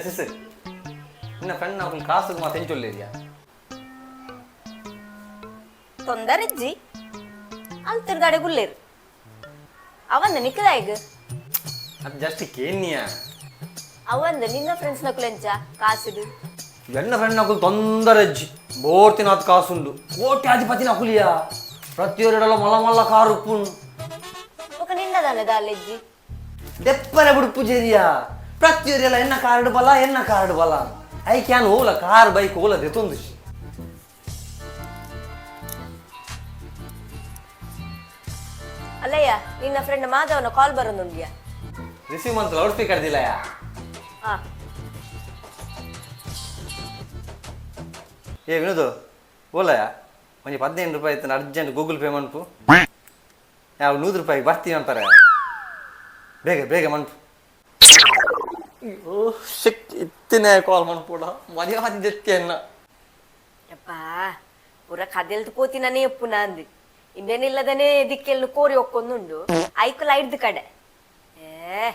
ಸಿಸ್, ನಿನ್ನ ಫ್ರೆಂಡ್ ನಾವು ಕಾಸು ಮಾತು ಎಂಚೊಲ್ಲೇರಿಯಾ? ತೊಂದರೆಜ್ಜಿ, ಅಲ್ಲಿ ತಿರ್ಗಾಡೆ ಗುಲ್ಲೇರು ಅವಂದ ನಿಕ್ಕದಾಯ್ಗ. ಅದು ಜಸ್ಟ್ ಕೇನ್ಯಾ. ಅವಂದ ನಿನ್ನ ಫ್ರೆಂಡ್ಸ್ ನಕುಲೆಂಚ ಕಾಸುಡು? ಎನ್ನ ಫ್ರೆಂಡ್ ನಕುಲು ತೊಂದರೆ ಅಜ್ಜಿ, ಬೋರ್ತಿನಾಥ್ ಕಾಸುಂಡು, ಕೋಟ್ಯಾಧಿಪತಿ ನಕುಲಿಯಾ. ಪ್ರತಿಯೊರಡಲ ಮಲ್ಲ ಮಲ್ಲ ಕಾರು ಉಪ್ಪುಂಡು. ఒక ನಿನ್ನದಾನೆ ದಾಲೆಜ್ಜಿ. ದೆಪ್ಪರೆ ಬುಡುಪು ಜೇರಿಯಾ. ಪ್ರತಿಯೊರಿಯಲ್ಲ ಎನ್ನ ಕಾರ್ಡ್ ಬಲ, ಎನ್ನ ಕಾರ್ಡ್ ಬಲ. I can Ola car bike Ola ದೆತ್ತೊಂದು. ಅಲ್ಲಯ್ಯ, ನಿನ್ನ ಫ್ರೆಂಡ್ ಮಾಧವನ ಕಾಲ್ ಬರೋದುಂಡ್ಯಾ. ರಿಸೀವ್ ಅಂತ ಲೌಡ್ ಸ್ಪೀಕರ್ ದಿಲ್ಲಯ್ಯ. ಹಾ. ಏ ವಿನೋದು, ಓಲಯ್ಯ, ಒಂಜಿ 15 ರೂಪಾಯಿ ಇತ್ತು, ಅರ್ಜೆಂಟ್ ಗೂಗಲ್ ಪೇ ಮನ್ಪು. ಯಾವ 100 ರೂಪಾಯಿ ಬರ್ತೀವಿ ಅಂತಾರೆ, ಬೇಗ ಬೇಗ ಮನ್ಪು. ಅಯ್ಯೋ ಶಕ್ತಿ ಇತ್ತಿನೇ ಕಾಲ್ ಮನ್ಪೋಡ ಮರ್ಯಾದೆ ದೆತ್ತಿ ಅನ್ನ. ಅಪ್ಪ, ಪೂರ ಕದೆಲ್ದು ಪೋತಿನೇ ಎಪ್ಪುನ ಅಂದು ಇಂಬೇನಿಲ್ಲದನೆ ದಿಕ್ಕೆಲ್ಲು ಕೋರಿ ಒಕ್ಕೊಂದುಂಡು ಐಕು ಲೈಟ್ದು ಕಡೆ. ಏ.